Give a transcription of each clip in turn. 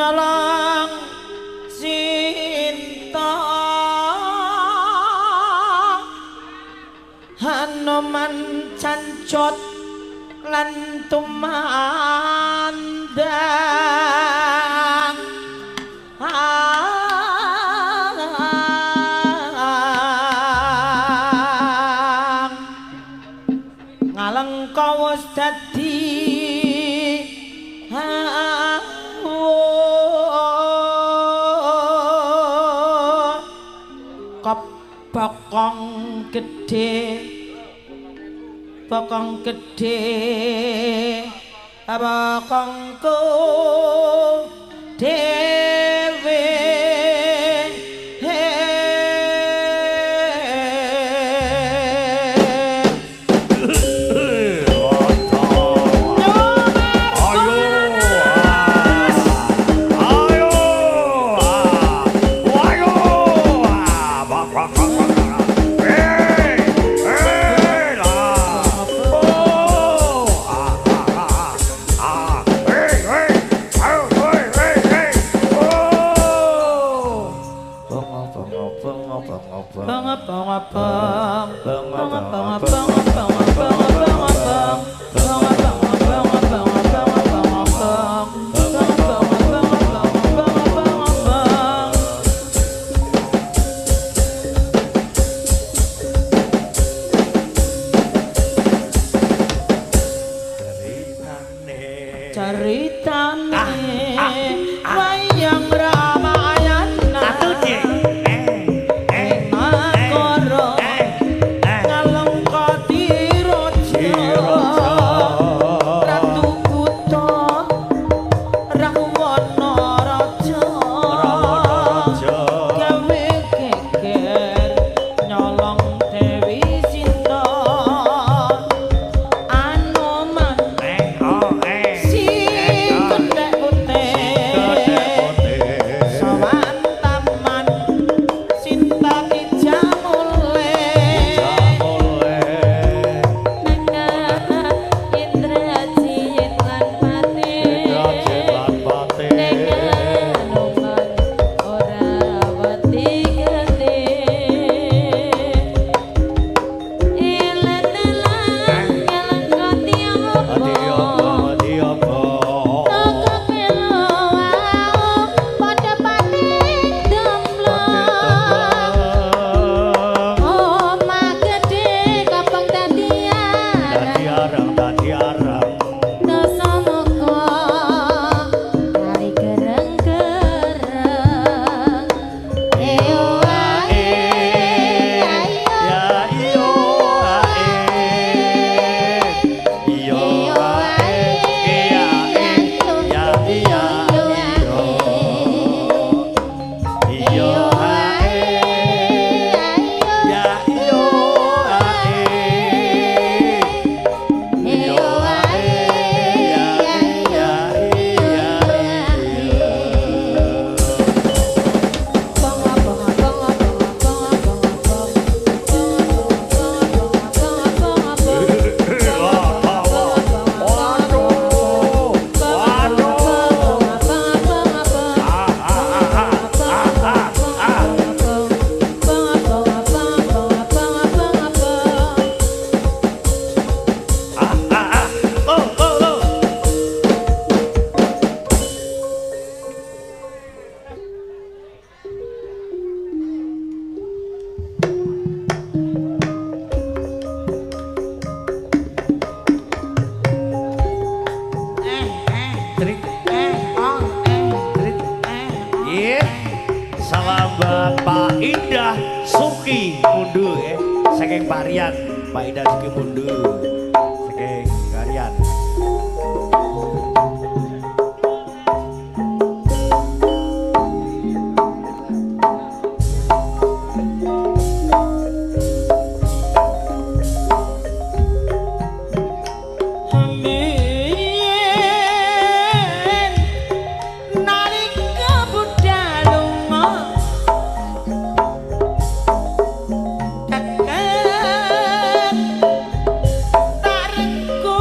Nyolong Sinta Hanuman cancut lan tumandang ngalengka wis dadi bokong gedhe bokong gedhe bokongku dhewe. Ceritane wayang Ramayana Makara Ngalengka Diraja Ratu Kutha Rahwana Raja gawe geger nyolong Dewi Sinta Anoman si kendhek putih sowan taman Sinta kijamule Indrajit lan Patih ning Anoman ora wedi gede elan-elan ngalengka tiapa toko pelo wau padha pating demplong omah gedhe kobong dadi arang Dasamuka kali gereng-gereng eo ae ayo iyo ae iyo iyo ae ayo iyo ae ayo iyo Salam Bapak Indah Suki Mundu saking Varian, Pak Indah Suki Mundu saking Varian. Amin nalika budal lunga kakek tak rengku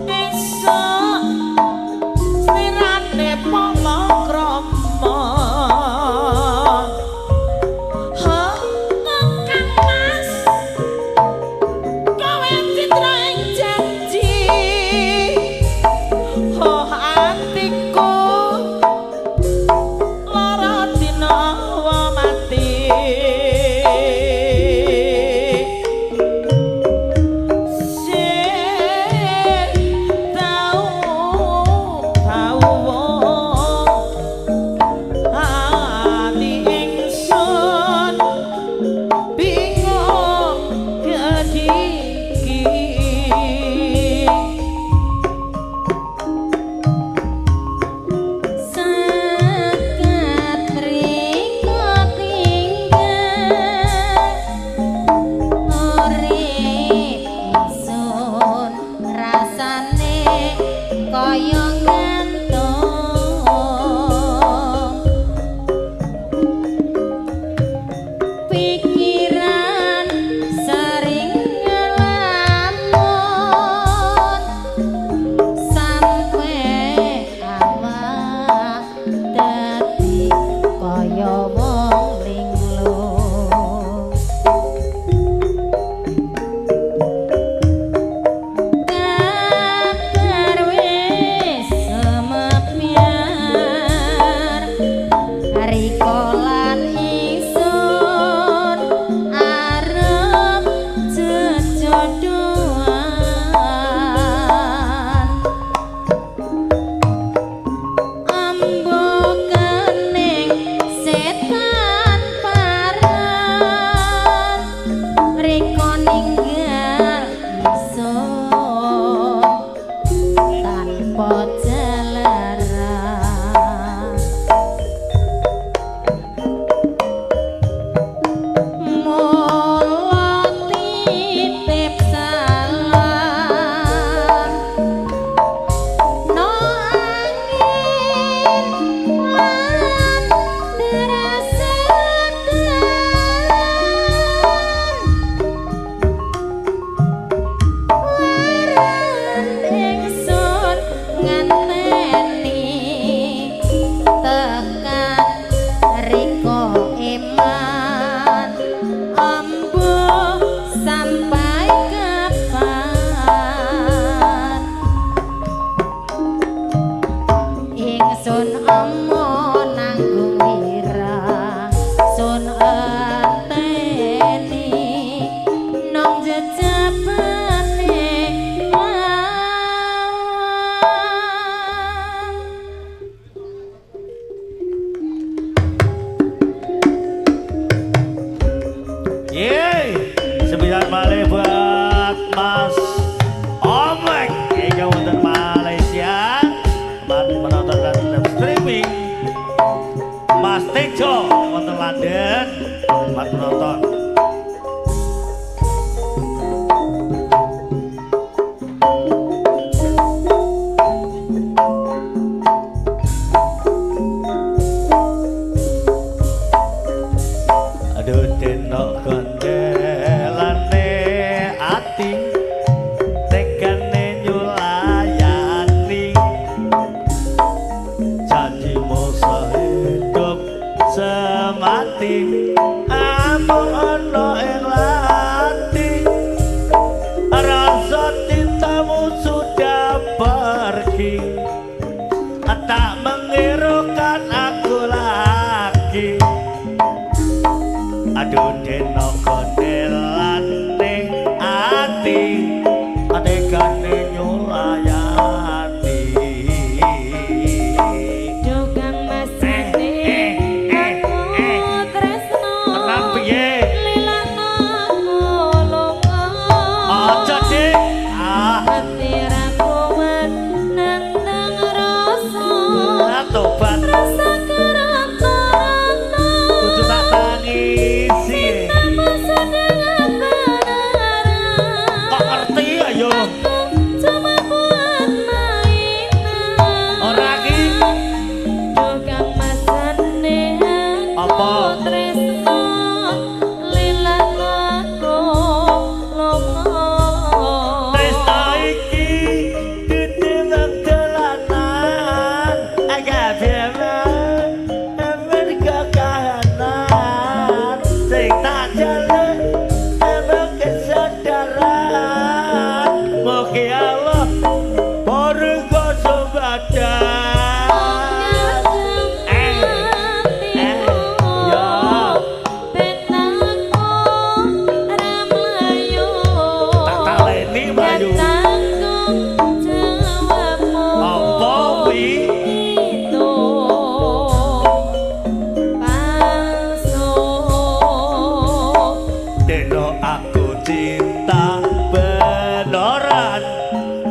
Esuk slirane palakrama. Ha Kang Mas, kowe citra ing janji. Oh atiku lara dina mati. Sing tau tau ati ingsun bingung gediki. Sakat mriko tinggal urip ingsun rasane kaya gantung. Pikiran sering ngelamun sampe awak dadi kaya wong linglung. Kabar wis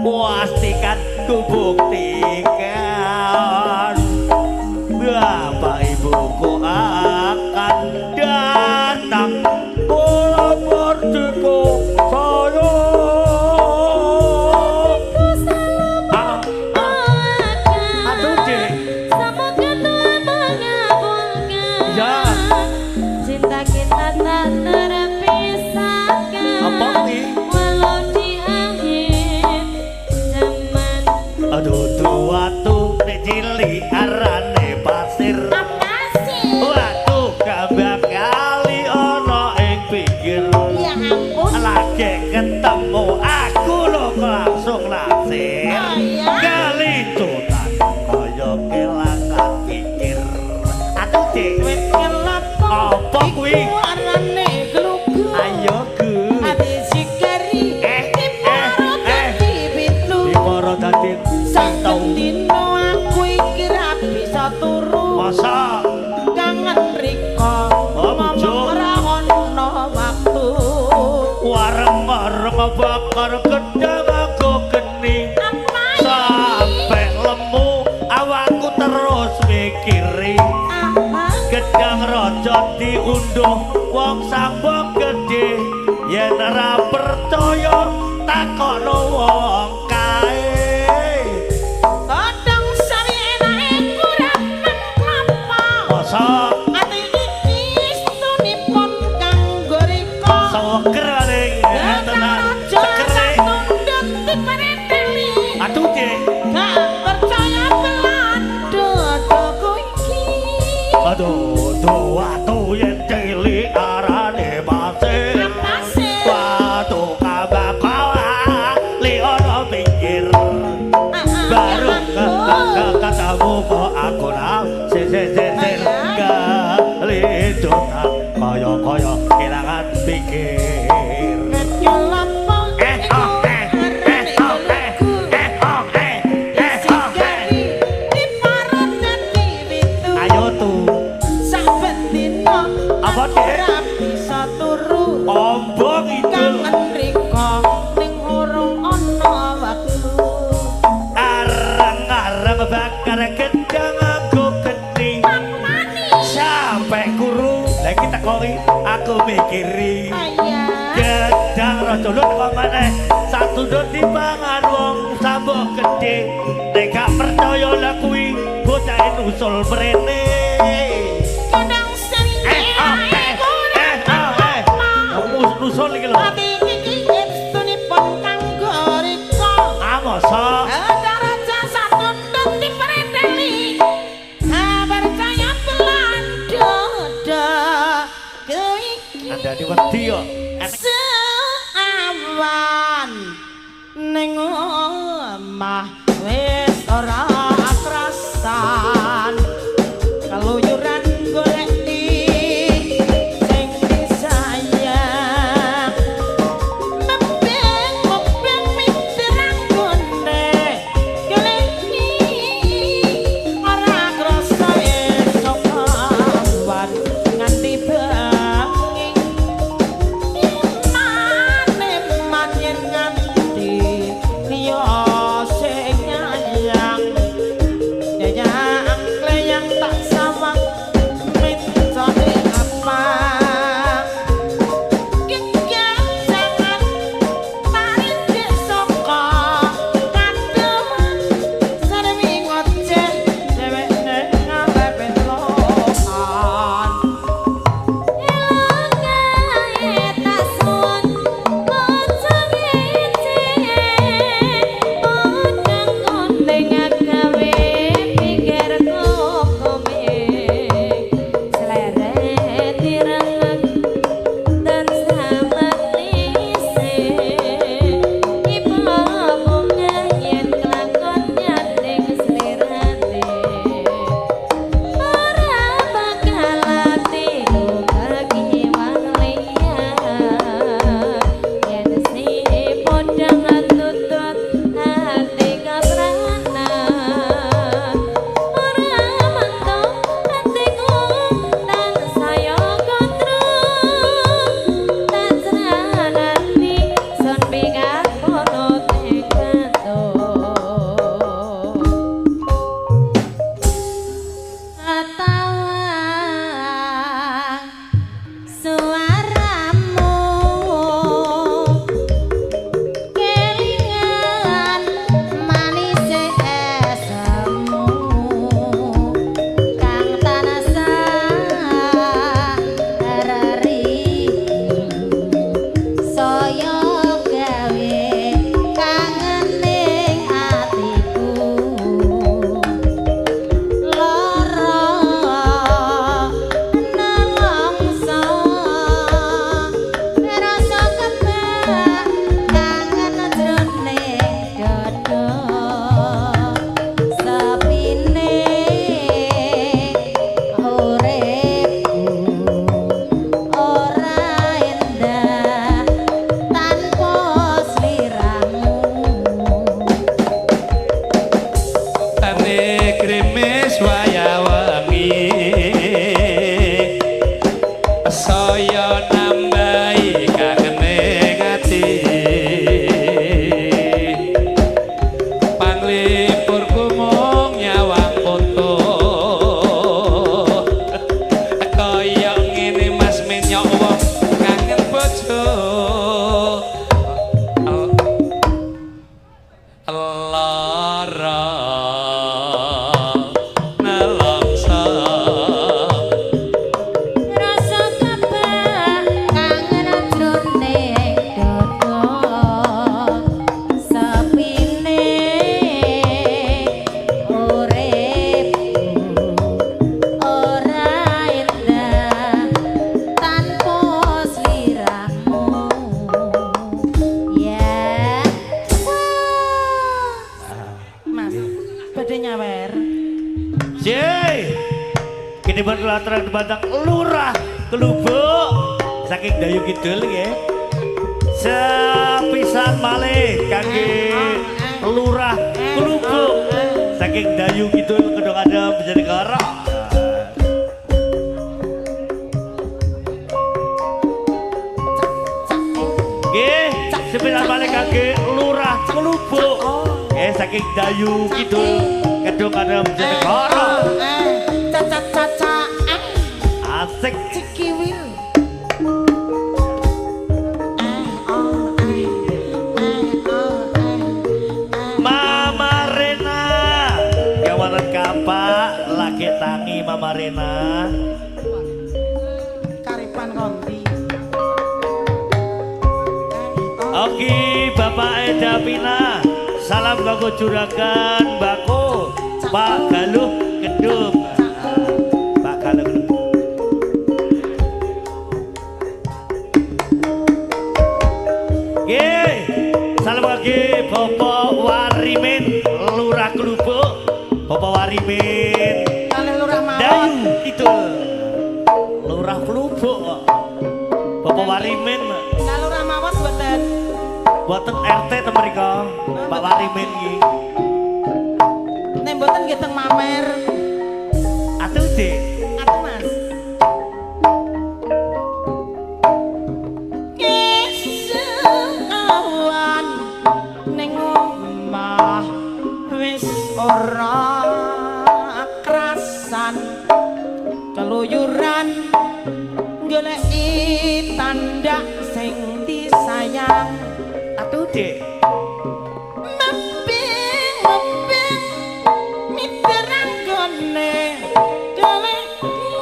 Pastikan ku buktikan bapak ibuku akan datang. Kula merdeka saya. Aduh, Dek. Semoga Tuhan mengabulkan. Ya. Cinta kita tak terpisahkan. Apa nih? Walau di akhir zaman. Aduh, watu nek cilik arane pasir. Apa sih? Watu gambang kali ana ing pinggir. Ya ampun. Lagi ketemu aku lho langsung naksir. Oh, iya? Kelicutan kaya kelangan pikir. Aduh, Dik. Wit kelapa Apa kuwi? iku arane glugu. Ayo gu. Ati sikari Eh, diparo eh, eh. dadi pitu. Diporo dadi Saben dina aku iki ra bisa turu. Masa Kangen rika. Oh, bujuk. Ngomong ora ono waktu. Wareng-wareng bakar gedang aku geni. Apa ini? Sampai lemu awakku terus mikiri. Aha. Gedang raja diunduh wong sambok gedhe. Yen ora percaya takokno wong kae. Godhong sawi enake kurapan klapa. Masa Ati iki istunipun kanggo rika. seger ning Gedang tenan. raja Seger ning. satundhut dipereteli. Aduh, Dik. Gak percaya belando doku iki. Aduh, duh, atuh yen cilik arane pasir. Apa sih? Watu kabakawa li ono pinggir. Baru Ya ampun. ketemu kok aku nang sir sir sir sir kelicutan kaya kaya kelangan pikir. Wit kelapa Eh iku oh eh eh arane oh eh glugu. eh oh eh eh oh eh. Disikari diparo dadi pitu. Ayo tuh Saben dina Apa, aku Dek? ora bisa turu. Ombong idul. Kangen rika ning urung ana wektu. Areng-areng bakar gedang aku geni. Sampai guru lagi tekoi aku mikiri. Ayah. Gedang raja lho teko maneh satundhut dipangan wong sambok gedhe. Nek gak percaya lah kuwi bocahe nusul mrene. Godhong sawi Eh oh eh enake eh kurapan oh eh. klapa. Nusul iki lho. Ati iki istunipun kanggo rika. Ah masa Gedang raja satundhut dipereteli. Ha percaya belando doku iki. andane wedi kok. Seawan ning omah wis ora krasan keluyuran golek sing disayang mebeng-mebeng mitra gonde goleki ora krasa esuk awan nganti bengi. Selipurku mung nyawang foto. Kaya ngene Mas menyok wong kangen bojo. Lara nelongso Rasa kebak kangen jroning dada sepine uripku ora endah tanpa sliramu ya. Mas, badhe nyawer. Yeay. Kini pun kula aturaken dumateng Lurah Klubuk saking Dayu Kidul nggih. Sepisan malih kangge Lurah Klubuk saking Dayu Kidul Kedung Adem Bojonegoro. Nggih, sepisan malih kangge Lurah Klubuk nggih saking Dayu Kidul Kedung Adem Bojonegoro. Caca caca Asik. cikiwil. Mama Rena, gawanan kapak lagi tangi Mama Rena. Karipan kondi. Oke, Bapak Eda Pina, salam kanggo juragan Bako, Pak Galuh Kedung. Pak Galuh Kedung. Nggih, salam kangge Bapak Warimin Lurah Klubuk, Bapak Warimin Kalih Lurah mawon. Dayu Kidul. Lurah Klubuk kok. Bapak Warimin Kalih Lurah mawon mboten. boten RT ten mriko. Pak Warimin iki. Nek mboten nggih teng Mamer. Atuh Dik. Atuh Mas. Awan ning omah wis ora krasan keluyuran goleki tanda sing disayang. Atuh Dik. Meping meping miteranggone goleki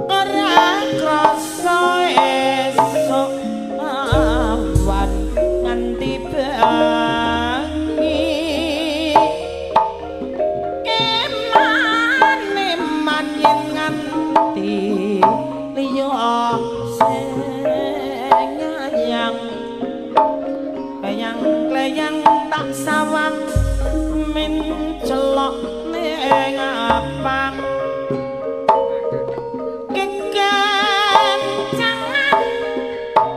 ora krasa esuk awan nganti bengi eman-eman yen nganti liya sing ngayang kleyang-kleyang tak sawang min celok ning apang kekencangan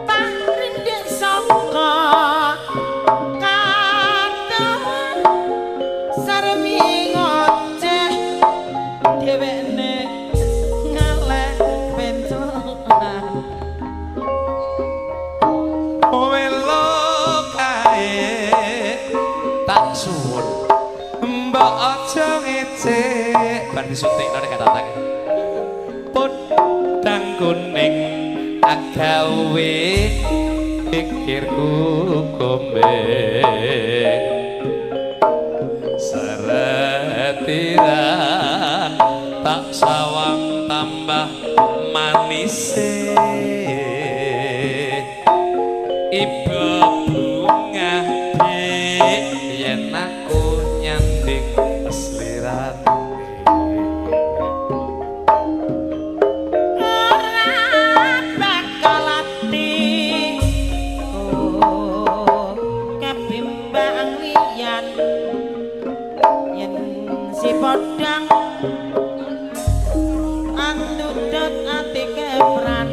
tak rindhik saka katon sarwi ngoceh dhewekne ngaleh pencolan. Welo kae tak suwun mbok aja ngecek bar disutikno nek tatang podang kuning agawe pikirku gombe seretira tak sawang tambah manise ibu bunga dik yen aku nyanding slirane. Ora bakal ati kebimbang liyan yen si podang andudut ati kepran.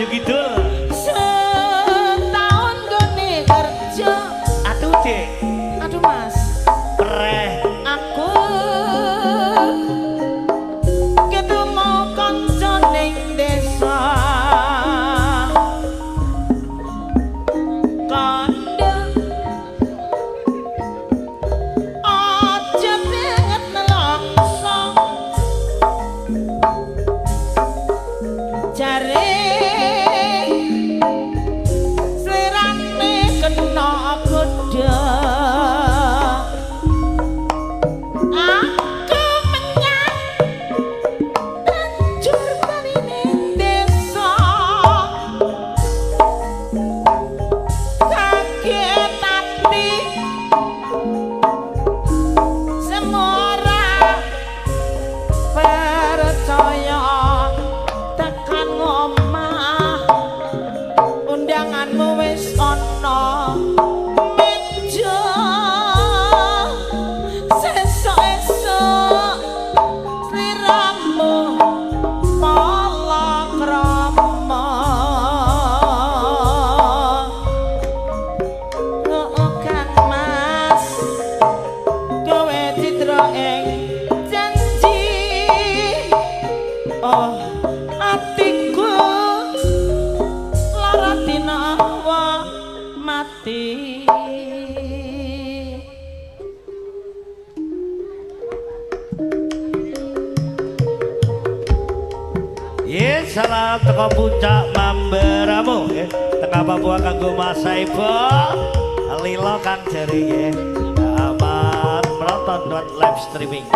Banyu Kidul. Setahun gone kerja. Aduh, Dik. Aduh, Mas. Preh. Aku ketemu kanca ning desa. Kandha aja banget nelongso. Jare slirane kena godha. Aku menyang banjur bali ning desa. Kaget ati semora percaya tekan omah undanganmu wis ana meja. Sesuk esuk sliramu palakrama. Kang Mas kowe citra ing janji. Oh atiku lara dinawa mati. Yes, salam teko puncak Mamberamo nggih. Tengah Papua kanggo Mas Saiful. Lilo kang jere nggih. Aman menonton lewat live streaming.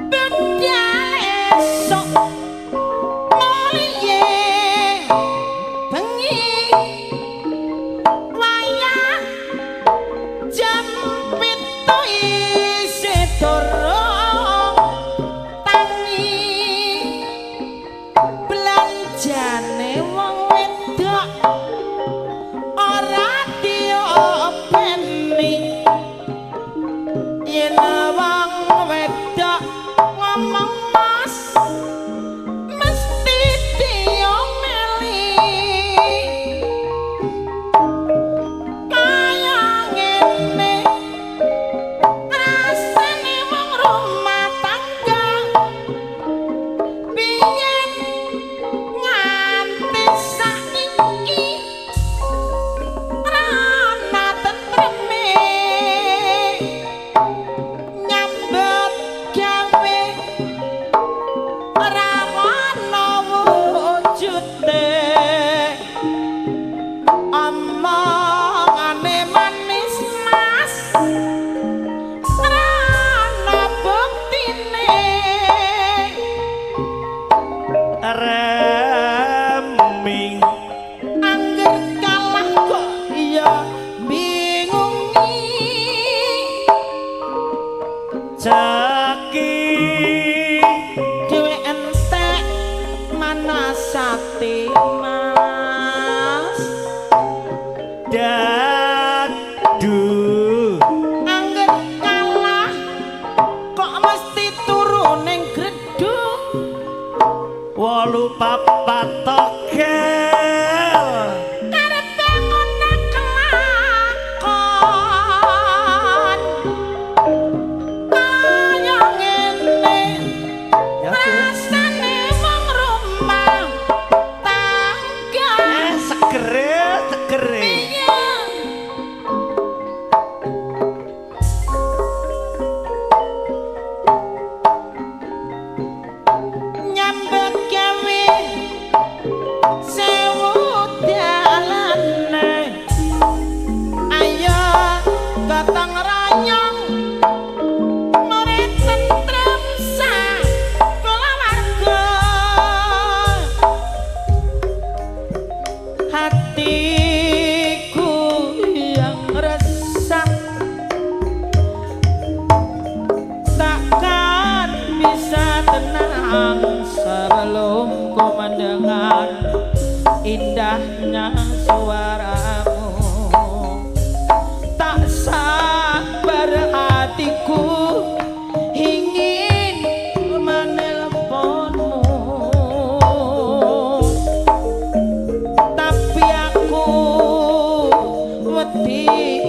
Benda esok muliye bengi wayah jam Indahnya suaramu. Tak sabar hatiku ingin menelponmu, tapi aku wedi.